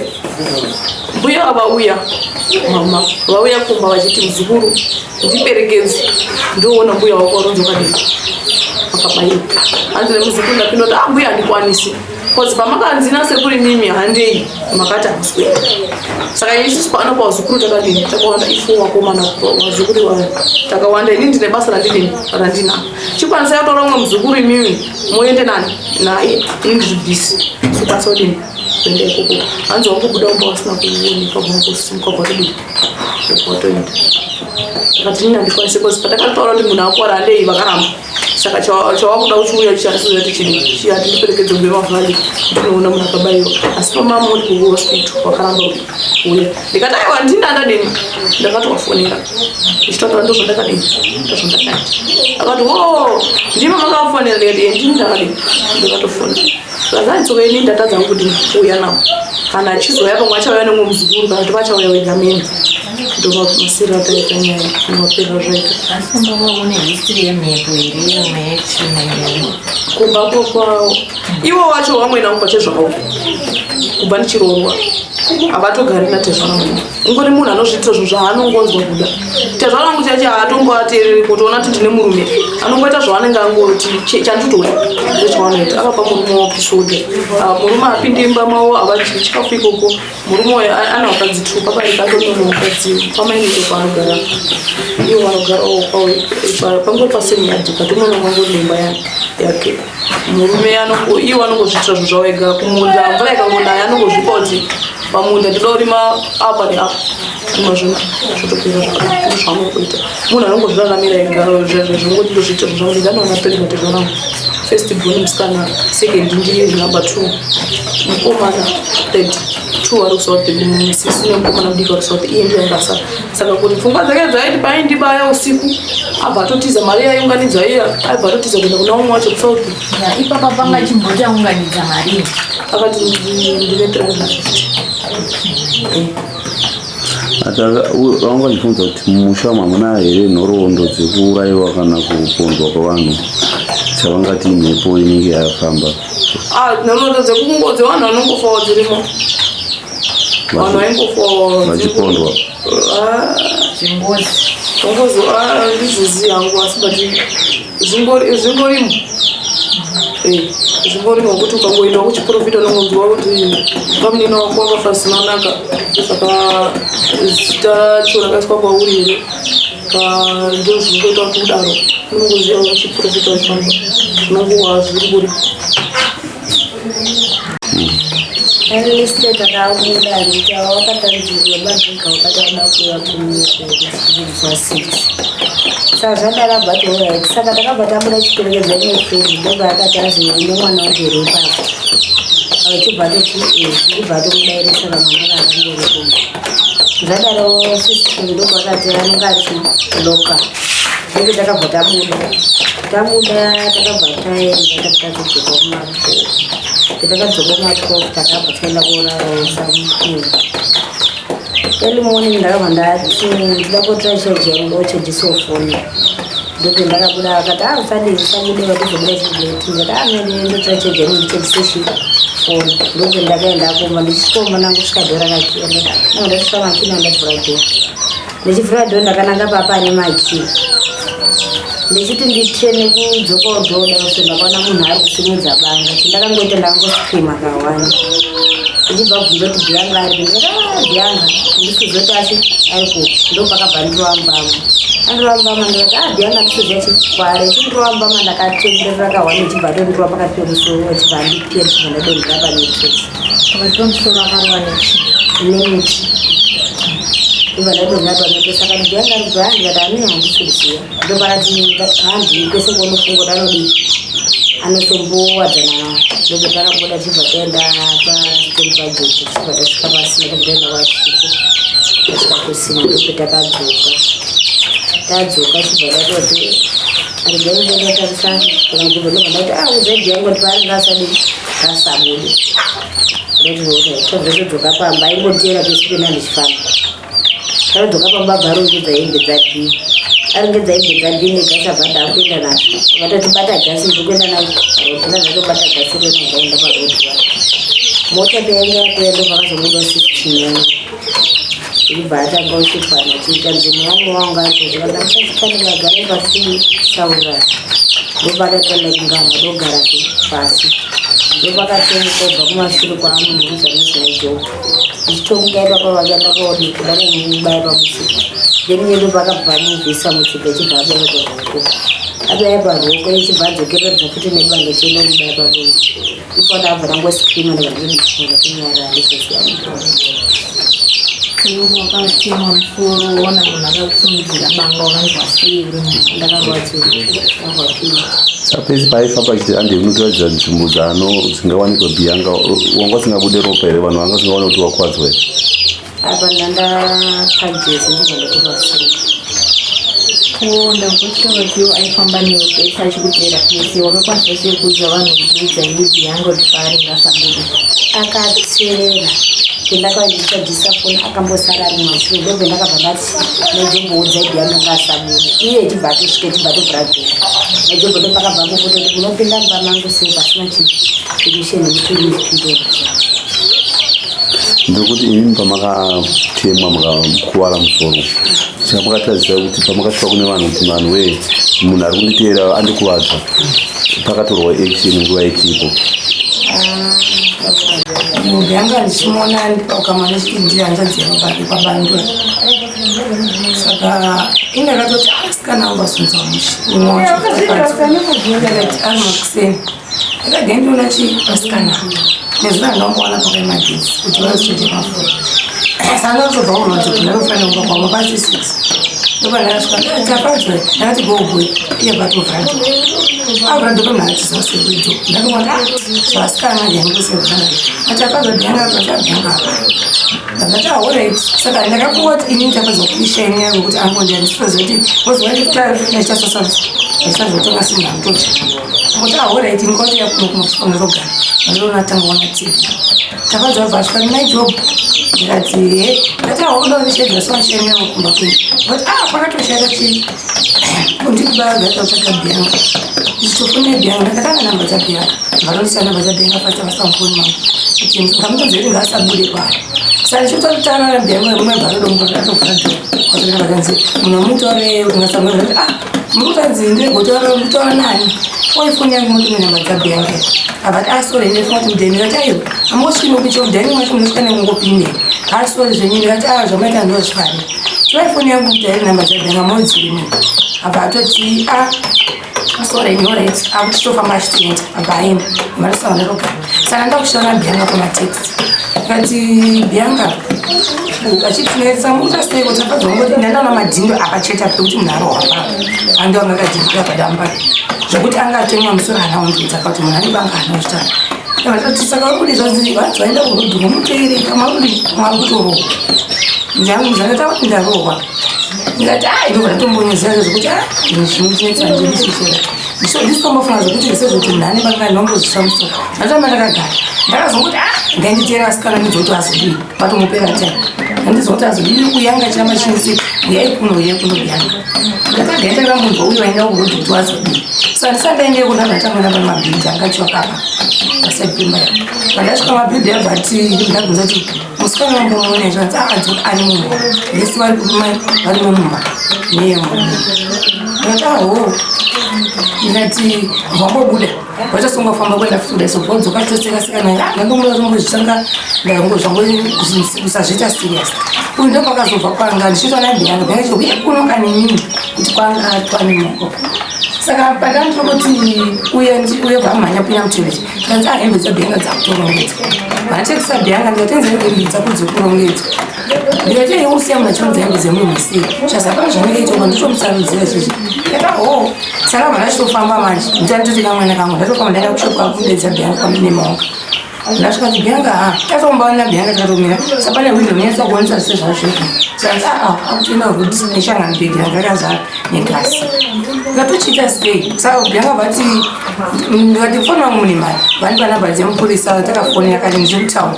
mbuya vauya mama vauya kumba vachiti muzukuru ndiperekedze ndoona mbuya wako waronzi wakadii wakabayiwa hanzi nemuzukuru ndapinda kuti ah mbuya handikwanisi bcause pamakanzi nasekuru imimi handei makati hamusi kuenda saka isusu pano pavazukuru takadini takawanda ifo wakomana vazukuru iwayo takawanda ini ndine basa randidini randinaro chikwanisa yatora umwe muzukuru imimi moende nani naye ini ndiri bhisi sikwanisa kudini kuenda ikoko hanzi wangobuda umba wasina kuonekwa kusimuka kwatodini watoenda akati ini handikwanisi bcause patakataura kuti munhu akuwara handei vakaramba saka chawakuda uchiuya ucharisiza kuti chii chiya tindiperekedze kumbe mavhali ndinoona munhu akabaiwa asi pamama uri kuhospital wakaramba kuuya ndikati aiwa ndini andadini ndakatovafonera ndichitaura ndozvandakadini ndozvandakaita akati wo ndima makafonera ndikati e ndini ndakadini ndakatofona zvazanitsoka ini ndatadza kuti kuuya nawo kana achizouya pamwe achauya nemumwe muzukuru kana kuti vachauya wega mene ndomasiro ataita nyaya mapera zvaita asi kumba kwako kune history yemhepo here imwe yetsvina iyoyo kumba kwakwawo iwo wacho wamwena wangu pachezvakawo kubva ndichiroorwa havatogari natezvara wangu ungori munhu anozviitira zvinhu zvaanongonzwa kuda tezvara wangu chaicho haatomboateereri kutoona kuti ndine murume anongoita zvaanenge angoti chanditoda ndochaanoita akapa murume wapisode ah, murume apinde imba mavo havadyi chikafu ikoko murume uyo ana vakadzi two pabarika atori mukadzi pamainito paanogara ivo vanogarawo pangori pasame yadhi but umwe unongori neimba yake murume iwo anongozviitira zvinhu zvavo ega kumunda mvura ikangonaya anongozvipa kuti pamunda ndoda kurima apa neapa imazvona zvotopera zvakanaka zvaanokuita munhu anongozviraramira ega zvongoti ndozviita zvinhu zvangu ndega anoona three matezvarangu first born musikana second ndiye number two mukomana third two vari kusouth sisi nemukomana mudiki vari kusouth iye ndiye anga asara saka kuti pfungwa dzake dzaiti paindibaya usiku abva atotiza mari yaiunganidza iya aibva atotiza kuenda kuna umwe wacho kusouth ipapa panga chimboti aunganidza mari akati ndine 350 Vanga vachibvunza kuti mumusha umu hamuna here nhoroondo dzekuurayiwa kana kupondwa kwevanhu chavangati imhepo inenge yafamba? Ah, nhoroondo dzekungo dzevanhu vanongofawo dzirimo. Vanhu vaingofawo vachipondwa. Ah. Zvengozi. Ongozo handizvizivi hangu asi but zvingorimo eh, zvingorimo kuti ukangoenda kuchiprofita unongonzwa kuti pamunina wako wakafa zvinonaka saka zita racho rakaiswa kwauri here ndo zvingoita kuti kudaro unongoziva kuchiprofita uchifamba unongowa zviri Lise takabuda nditi wakatanzirwa baba wakati wada kuuya kuza 6 saka zvadaro abva ati alright saka takabva tabuda chiperekedzwa nefriend ndobva akati azi une mwana wangu here ipapo achibva atoti ndibva atomudaira saka mwana kakangori kumba zvadaro sister ndobva akati anonga achiloka ndokuti takabva tabuda tabuda takabva taenda takabva tazodzoka kuma 12 takadzoka kuma 12 takabva taenda korarawo samukuru early morning ndakabva ndati ndida kotora chaji yangu ndochajisawo foni ndope ndakabuda akati a usadii usabude watizobuda chigeti ndikati a mene ndotora chaji yangu ndichajise chi foni ndope ndakaenda kumba ndichisvika ndangosvika door rakakiya ndanga ndasvika makina ndavhura door ndichivhura door ndakananga papa ane makii ndichiti nditene kudzokawo door dai ndakaona munhu ari kusimudza banga chindakangoita ndakangoscreama kawani ndichibva bvunza kuti bhianga ari ndikati ah bhianga ndisizoti achi ari kupi ndopakabva ndirova mbama andirova mbama ndikati ah bhianga ndisiziva chikware chindirova mbama ndakatenderera kawani chibva atondirova pakati pemusoro achibva andipira chibva ndadonhera pamattress pakati pemusoro akarova nechii nemuti ndobva ndadonhera pamattress akati bhianga ari kubva ndikati ani handisi kuziva ndopakati handi kwese kwaunofunga kuti anodii anotombowadzana ndobe takabuda tibva taenda pastand pajesu tibva tasvika pasina tobva taenda kwasviko tasvika kusina ndope takadzoka tadzoka chibva tatoti regai ndotatarisa kana kuti ndobva ndati ah uzaidi yangu kuti paari ngasadii ngasabude ndoti tobva todzoka pamba aingoteera pese pena ndichifamba takadzoka pamba bva arongedza hembe dzadii arongedza hembe dzadii negasi abva ndakuenda nazvo vatoti bata gasi ndikuenda nazvo rodhina zvatobata gasi rena ndaenda parodhi mota payainge yakuya ndopakazobuda 16 yangu ibva atanga kuchipana chiita nzimo wangu wanga atozvikaza musachipane vagare pasi taura ndopakatanga kungana dogara pasi ndopakatomuka kubva kumashure kwaamunhuza nezvaijoka ndichitomuka ipapo vakaenda kodi kuda kumubaya pamutsipa then iye ndopakabva amubvisa mutsipa ichibva abaya paruoko abaya paruoko ichibva adzokeredza futi nebanga chienda kumubaya padumbu ipapo ndakabva ndangoscreama ndikandodikunyarara ndizoziva iwe wakatemwa musoro waona munhu akakusimudzira banga wakanzwa sei uri munhu ndakarwadziwa ndakarwadziwa sapesi paaifamba achiti ande unotoratidza nzvimbo dzaano dzingawanikwa bhiyanga wanga usingabude ropa here vanhu vanga usingaona kuti wakwadzwa here apa ndandapajezi ndibva ndatopasuka ko ndakuchitaura kuti iwo aifamba newe pese achikuteera pese wakakwanisa sei kuudza vanhu kuti udzai bhiyanga kuti paari ngasabude akateerera pendakava ndichajisa foni akambosara ari mumashure ndobve ndakabva ndati nejomboudza bhiyanga ngasabude iye chibva atosvika chibva atovhura door nejombo ndopakabva kupototi unopinda mumba mangu sei pasina chipermission yekuti unipinde ndikuti imimi pamakatemwa mukakuvara musoro chamakatarisira kuti pamakasvika kune vanhu kuti vanhu wee munhu ari kunditeera andikuvadza pakatorwa action nguva ichipo munhu yanga ndichimuona ukama nechindi hanzvadzi yepabandura saka indakatoti asikana ungazunza mushe umwe wacho ndakati ari makuseni ndakadai ndiona chi vasikana nezuva randambowana pakaemagetsi kuti vazocheche mafura saka ndakatobva kurwadza kuti ndatofanira kumba kwavo pasi 6 ndopa ndakasvika tafadzwa ndakati gogwe iye batovhura door avhura door pamhana sewedo ndakaona zvasikana ndiyangoseana atafadzwa ndiyangaachabvanga apa ndakati alright saka ndakafunga kuti ini ndakazwa kuishaini yangu kuti angondiya ndisifaziva kuti ozivachitasasaichazotonga simba mutocha kuti alright ndikoti yakunokumasvika ndorogara ndinoona tangaona tv tafadzwa bva asvika naijob ndikati he ndati aoda ndishedza sewashaini yangu kumba kwenyu but ah pakatoshata chii undikubaya gaita bhianga ndichitofone bhianga ndakatanga namba dzabhianga varondisa namba dzabhianga fasta fasta mufoni mangu kuti ngamutoziva kuti ngaasabude pano Saka ndichitotaura mbiyangu yemume bvarodomboatobva vakanzi munhu mutore ungasamura ah mukutanzi ndiregotaura mutaura nani oyi foni yangu muti namba dzabhiyangu avati asori ah, ndefuna kuti mudheni ndikati aiwa amungosviki nokucho mudheni macho munosvika nekungopinde asori zvenyu ndikati a ah, zvamaita ndozvifani torai foni yangu mutaire namba dzabhiyangu amodzirimi abva atoti a ah, sorry alright akuchitofamba achitoenda abva aenda marisanga ndarogara saka ndakushora bianca pamatext kati bianca achitinetsa mukuita sei kuti afadza kungoti ndandaona madhindo akacheta pekuti munhu arohwa papa ando anga akadhindira padamba zvekuti anga atemwa musoro haana kundiudza kuti munhu ane banga haana kuzvitaura ati saka uri kudi zvanzi vanzi vaenda kurudhuko muteereka mauri mwari kutorohwa ndakata kuti ndarohwa ndikati a ah, ndobva ndatombonyoziva zvekuti a ah, zvinonetsa ndisisera ndisitombofunga zvekuti sezvekuti munhu ane banga ndinombozvisa musoro ndatamba ndakagara ndakazongoti a ah, ngainditeera asikana ndidzi kuti azodii patomupera time handizwa kuti azodii kuyanga chiramba chinzi uyai kuno uyai kuno kuyanga ndakagaita kamunhu uyu waenda kurodhi kuti wazodii saka ndisandaende kuna ndatangana pane mabhidhi anga achiwakapa paside pemba yangu pandasvika mabhidhi abva ati ndabvunza kuti musikana wambomuona izvo anzi akadzoka ari mumba vese vari kumai vari mumba neye murume ndikati aho ndikati vambobuda vachasonga kufamba kuenda futi kudai so vodzoka toseka seka naye ah, ndandomuda tombozvitanga ndangozvangosazviita serious uyu ndo pakazobva kwanga ndichiitwa nabheyanga bheyanga uye kuno kanenini kuti kwanga twane moko saka pandandiri kuti uye uye vamhanya kuya mutoilet Kanzi ah hembe dzaBianca dzakutorongedzwa. Vatekisa Bianca ndikatenza hembe dzako dzokurongedzwa. Ndikati iwe usiya munhu achironza hembe dzemunhu sei? Zvazi hapana zvanenge ita nditomusarudzira izvozvi. Ndikati ho saka mwana achitofamba manje. Nditanditoti kamwana kangu ndatofamba ndaenda kushop kwakudedza Bianca nemaoko. Ndasvika kuti Bianca ha tatombaona Bianca takatomira. Saka pane window inonyatsa kuonesa sezvazviri. Saka ah ah akutoenda road neshangani bhegi ranga rakazara. negasi ndatochiita sei saka bianga vati ndikati foni vangu mune mari vani panhamba dzemupurisa takafonera kati ndiri kutaura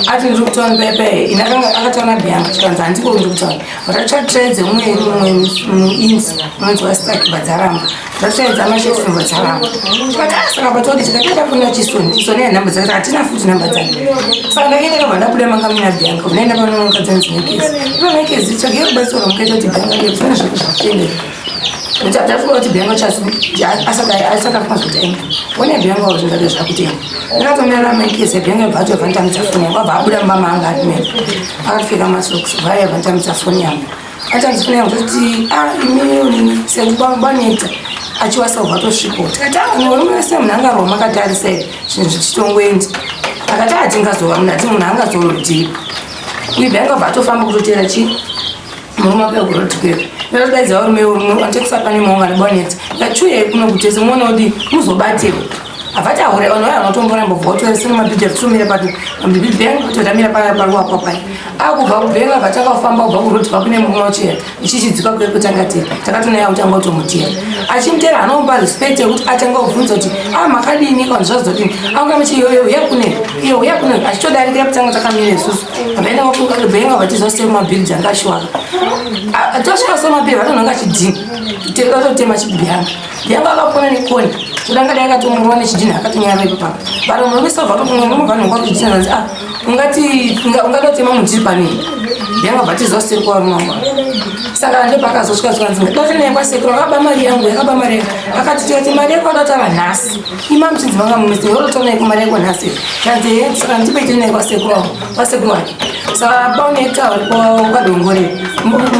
ati ndiri kutaura pepe ini akataura nabianga chikanzi handiko ndiri kutaura vatatsvatsvaidze mumwe mumwe muinzi unonzi wastak badzaramba tatsvaidza masheti nobva dzaramba tikati ah, saka patodi tikati tafonera chisoni chisoni yanhamba dzake hatina futi nhamba dzake saka ndakaenda kabva ndabuda manga muna bianca unaenda panoonga dzanzi nekezi ivo nekezi tsvagei rubatsiro rwamukaita kuti bianca ndezvana zvake zvakutendera kuti atafunga kuti bianca chasi asati afunga zvekuti aenda one bianca wa zvinhu zvake zvakutenda ndakatomira maikezi bianca bva atobva nditambidza foni yangu abva abuda mumba maanga ari mene akapfeka masocks bva ayabva nditambidza foni yangu atambidza foni yangu toti ah imi sekubaneta achiwasa ubva atosviko tikati ah murume wese munhu angarwa makatarisa zvinhu zvichitongoenda akati hatingazova munhu ati munhu angazorodipa uyu dai angabva atofamba kutoteera chii murume wake kuroti kweko ndatodaidza varume urume antekisa pane maunga neboneti ndachiuyai kuno kutese muone kuti muzobatirwa havati ahure vanhu vaya vanotomboramba bva vatora sina mabhidhi atitomira pato mabhidhi yangu kuti tamira paruwakwa pai akubva kubhenga bva takafamba kubva kuroti kwakune murume wacheya ichichidzika kuya kutanga tiri takatoona yakutanga kutomutera achimutera anomupa respect yekuti atanga kubvunza kuti a ah, makadini kana zvazodini anga muchi iyoyo uya kune iyo uya kune achitodarikira kutanga takamira isusu vaenda vakubenga vachizwa semabhiriji anga achiwaka tosvika semabhiriji vatonhonga chidhini totema chibhiyanga bhiyanga akapona nekoni todanga dai akatomurwa nechidhini akatonyara ipapo varomo vese vatokumwe vanhonga kuchidhini vanzi ah ungati ungatotema munhu tiri panei yanga batiza sekuru varume saka ndo paakazosvika zvikanzi ndatoenda kwasekuru akaba mari yangu yakaba mari yangu akati tikati mari yako adatara nhasi ima muchinzi vanga mumisi unotoona yako mari yako nhasi kanzi he saka ndipe tiende kwasekuru wangu kwasekuru wake saka pauneta ukadongore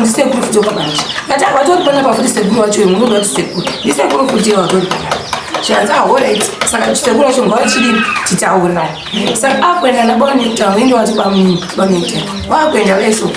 ndisekuru futi wakabanja kati vatori panapa futi sekuru wacho munoda kuti sekuru ndisekuru futi watori panapa zvikanzi ahorit ah, saka sekuru wacho ngavachidini titaurirane saka akuenda nabonita uinde wati bamunini bonita wakuenda veso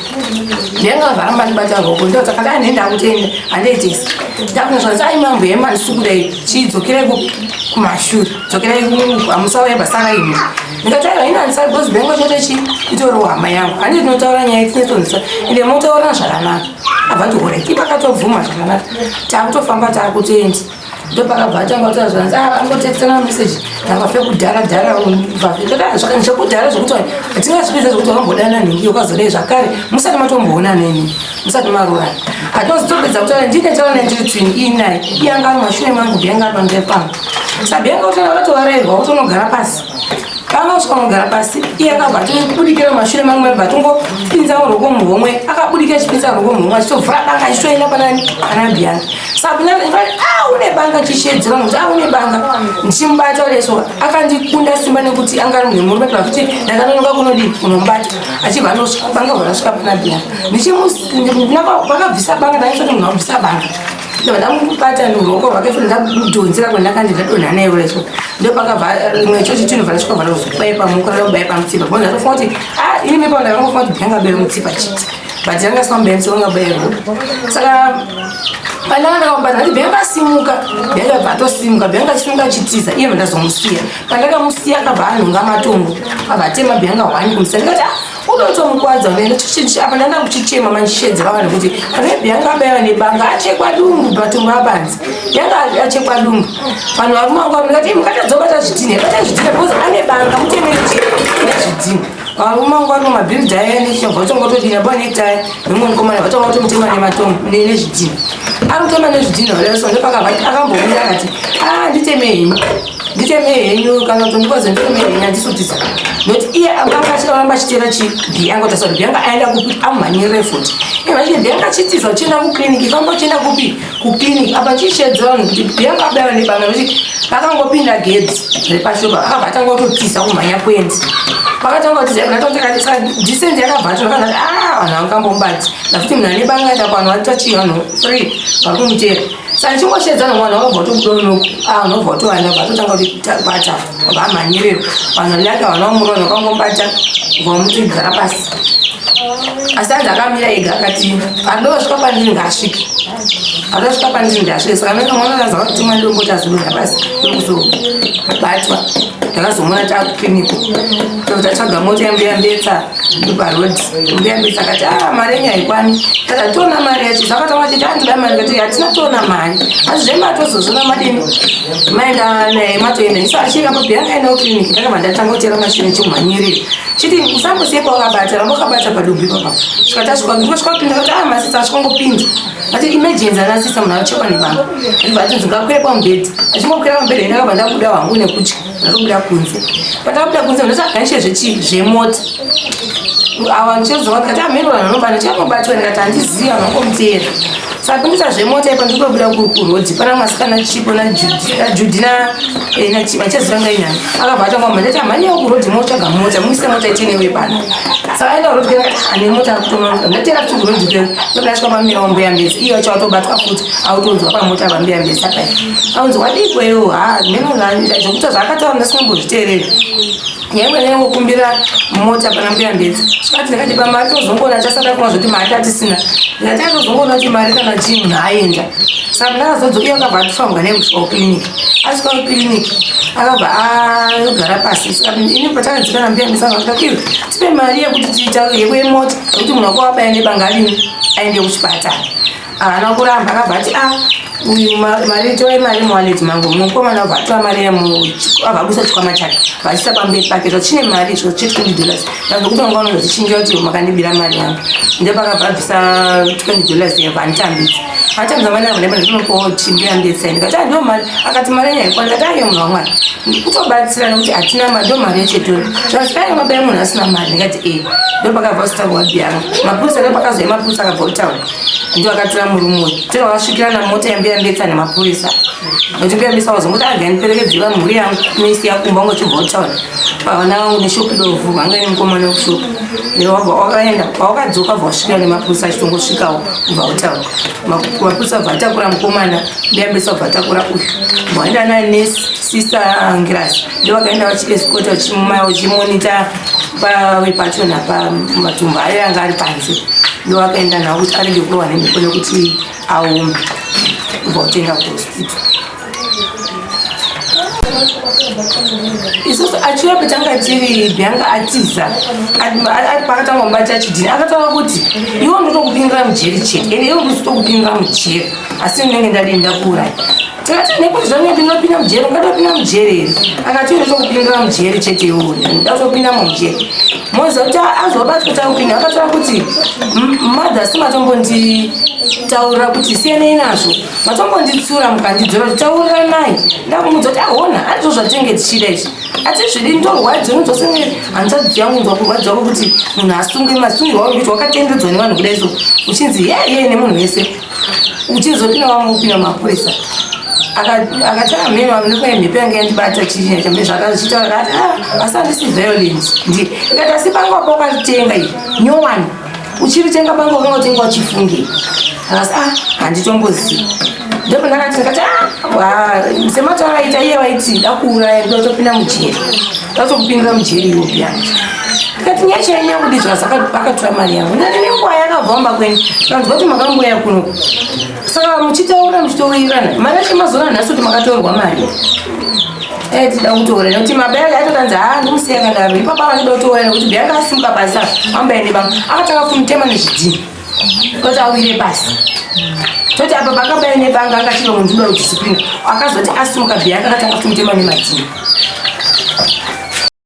ndenga varamba ndibata roko ndo takati anenda kutenda handeitesi ndakuna zvanzi ai mambo yema ndisi kudai chidzokerai kumashure dzokerai hamusauya basa raimi ndikati aiwa ina handisari because bengo chete chi itoriwo hama yangu handi tinotaura nyaya tinetonzisa ende motaurana zvakanaka abva ndihoreki pakatobvuma zvakanaka takutofamba takutoenda ndopakabva atanga kutaura zvanzi ah, angotekisana message ndavafe kudhara dhara zvekudhara zvekuti hatingazvipedza zvekuti wakambodana nhingi ukazodai zvakare musati matomboona neni musati maroorana hatozitopedza kutaura ndine taura naye ndiri twin inaye iye anga ari mashure mangu bianga ari pamberi pangu sabianga kutaura vatovarairwa kutonogara pasi. Panga kusvika kugara pasi, iye akabva atobudikira mumashure mangu, abva atongopinza ruoko muhomwe, akabudikira achipinza ruoko muhomwe achitovhura banga achitoenda panani pana Bianca. Saka a une banga, chishedzera kuti a une banga, ndichimubata leso akandikunda simba nekuti anga ari munhu murume pakuti ndakanonoka kunodii kunomubata, achibva anosvika banga bva rasvika pana Bianca. Vakabvisa banga, ndaisoti munhu abvisa banga, ndobva ndamubata ruoko rwake futi, ndamudhonzera kwendakandi ndadonha naye kuleso. Ndopakabva rimwe chochi chinobva rasvika bva razobaya pamuoko, rakabaya pamutsipa, because ndatofunga kuti a ini mepa ndakangofunga kuti Bianca abaya mutsipa chete, but ranga sina mutsipa, anga baya ruoko. Saka pandanga ndakamubata ndati Bianca asimuka, Bianca bva atosimuka. Bianca achisimuka achitiza, iye ndazomusiya. Pandakamusiya akabva anhonga matombo, abva atema Bianca hwani kumusiya. Ndikati ah, unotomukwadza unoenda apa. Ndanda kuchichema manchishedzera vanhu kuti ane Bianca abaiwa nebanga, achekwa dumbu, matombo abanzi, Bianca achekwa dumbu. Vanhu varume vangu ndikati mukatadzobata zvidhina, bata zvidhina because ane banga, mutemere nezvidhina. Varume vangu vari mumabhiridha aya nechabva vachongotodina ba netai nemumwe mukomana vachonga kutomutema nematombo nezvidhina, ari kutema nezvidhina valeso. Ndopakabva akambomira akati a nditeme henyu, nditeme henyu, kana kuti ndikwaze nditeme henyu, handisutiza nokuti iye anga achiramba achitera chiBianca kuti asati Bianca aenda kupi, amumhanyirire futi. Iye vachiti Bianca achitiza uchienda kukliniki, famba uchienda kupi, kukliniki. Apa chishedza vanhu kuti Bianca abaiwa nebanga, nokuti akangopinda gedhi repashopa akabva atanga kutotiza kumhanya kwenzi. Pakatanga kutiza distance yakabva atonakana a vanhu vangambomubati nafuti munhu ane banga enda kuvanhu vatochi vanhu three vari kumutera. Saka ndichingoshedza nomwana wakabva kutobuda unoku, unobva kutowanda, bva atotanga kutibata, bva amhanyirira vanhu lake vanhu vamurova, vakangomubata vamuti gara pasi. Asi anzi akamira ega akati andosvika pandiri ngaasvike, andosvika pandiri ngaasvike. Saka mene mwana akaza kuti mwana ndomboti azodonha pasi ndokuzobatwa. Ndakazomuona taakukliniki, tatsvaga mota yambuya Mbetsa parodi. Mbuya Mbetsa akati a mari yenyu haikwani. Tati toona mari yacho. Zvakatanga chiti andoda mari, kati hatina, toona mari asi zvematozozvona madini maenda naye matoenda. Isu achika Bianca aenda kukliniki, ndakabva ndatanga kutera mashure chimhanyirira chiti usambosiye pawakabata, ramba wakabata padumbu ipapa. Svika tasvika, ndikosvika kupinda kati a masisa asvikongopinda ati emergency anasisa munhu achekwa nebanga. Ndibva ati ndingakwira pamubhedhi, achingokwira pamubhedhi ndakabva ndabuda hangu nekutya, ndatobuda kunze. Pandakabuda kunze ndotsvaga zvechi zvemota ava ndichozova ndikati amheno vanhu vanobata changobatwa, ndikati handizivi, vanhu vangomutera. Saka pinduta zvemota ipa, ndikutobuda kurodhi pana mwasikana Chipo naJudhi vachaziva ngainani akabva atanga ndati amhanyiwo kurodhi motsvaga mota, muise mota itenewe pano. Saka aenda kurodhi kena ane mota akutononoka, ndatera futi kurodhi kena ndodasvika pamira wambuya Mbesi, iye wacho watobatwa futi autonzwa pamota pambuya Mbesi apai aunzi wadikweyo. Ha mheno zvokuta zvaakataura ndasingambozviteereri nyangwe ndaingokumbira mota pana mbuya Mbedzi. Svikati ndakati pamari tozongoona chasada kuva zvoti mari tatisina, ndikati atozongoona kuti mari kana chii munhu aenda. Saka ndakazodzo iye akabva atifambwa naye kusvika kukliniki. Asvika kukliniki akabva agara pasi. Saka ini patakadzika nambuya Mbedzi akati iwe tipe mari yekuti tiita yekuemota yekuti munhu wako wabaya nebanga adini aende kuchipatara. Haana kuramba, akabva ati a uyu mari torai mari muwallet mangu. Mukomana abva atora mari abva abusa chikwama chake vachiisa pamberi pake zvachine mari izvo che $20. Ndazokuti vanga vanozvichinja kuti makandibira mari yangu. Ndopakabva abvisa $20 yabva anditambidza, atambidza mari yabva ndinopowo chimbuya Mbetsa. Ndikati a ndo mari, akati mari yenyu haikwana. Ndikati aiyo munhu wamwari kutobatsira nekuti hatina mari, ndo mari yechetori zvasikai mabaya munhu asina mari. Ndikati e ndopakabva usitaurwa Bianca mapurisa, ndopakazouya mapurisa akabva kutaura, ndo akatora murume uyu tero vakasvikira namota yambuya Mbetsa nemapurisa, nokuti mbuya Mbetsa wazongoti aga ndiperekedziwa mhuri yangu noisiya kumba ungochibva kutaura pavana vangu neshopu dovhu vanga nemukomana wekushopu wabva wakaenda pawakadzoka bva wasvikira nemapurisa achitongosvikawo kubva kutaura. Mapurisa bva atakura mukomana, mbuya Mbetsa bva atakura uyu, vaenda nanesi Sister Ngirasi, ndo vakaenda vachiescota vachimonita pawe pachona pamatumbu ayo anga ari panze. Ndo vakaenda nawo kuti arege kurohwa nemhepo nekuti aome, kubva kutoenda kuhospital. Isusu achiuya patanga tiri Bianca atiza pakatanga mubata chidhini, akataura kuti iwo ndotokupindira mujeri chete, ende iwo ndotokupindira mujeri asi ndinenge ndadii ndakuuraya. Tikati nekuti zvanyati ndinopinda mujeri, ungatopinda mujeri here? Akati ndotokupindira mujeri chete, iwo ndatopinda mujeri. Moziva kuti azobatwa takupinda, akataura kuti mother si matombonditaurira kuti siyanei nazvo, matombonditsura mukandidzora kuti tauriranai. Ndakumudza kuti ahona handizvo. Zvatinge tichida izvi atizvidi. Ndorwadziwa, nonzwa hanzvadzi yangu, nzwa kurwadziwa kwekuti munhu asungwe masungirwa auri kuita, wakatendedzwa nevanhu kudai so, uchinzi yeye nemunhu wese, uchizopinda vamwe kupinda mumapurisa. Akatara mheno nekuya mhepo yange yandibata chii zvakachiita. Akati, "Ah, asi handisi violence." Ndi ikati, "Asi banga wapa wakaritenga iyi nyowani, uchiritenga banga wakanga utenga uchifunge?" Akasi, "Ah, handitombozivi." Ndipo ndakati, ndikati, "Ah, semataura aita iye, waiti dakuuraya, ndotopinda mujeri, datokupindira mujeri iwo piyani." Ndikati, "Nyaya chainyanya kudi zvikazi akatora mari yangu." Ndati, "Nenguva yakabva mumba kwenyu, tikanzwa kuti makamboya kuno, saka muchitaura muchitowirirana mari yacho, mazoona nhasi kuti makatorwa mari." Tida kutoura nekuti mabaya atotanzi, "Ha, ndimusiya akadaro." Ipapa vachida kutoura nekuti bhianga asimuka pasi ambaende banga, akatanga kumutema nezvidhini kuti awire pasi. Toti apa pakabaya nebanga, anga chiro munhu uda kudisciplina. Akazoti asimuka, bhianga akatanga kumutema nemadhini.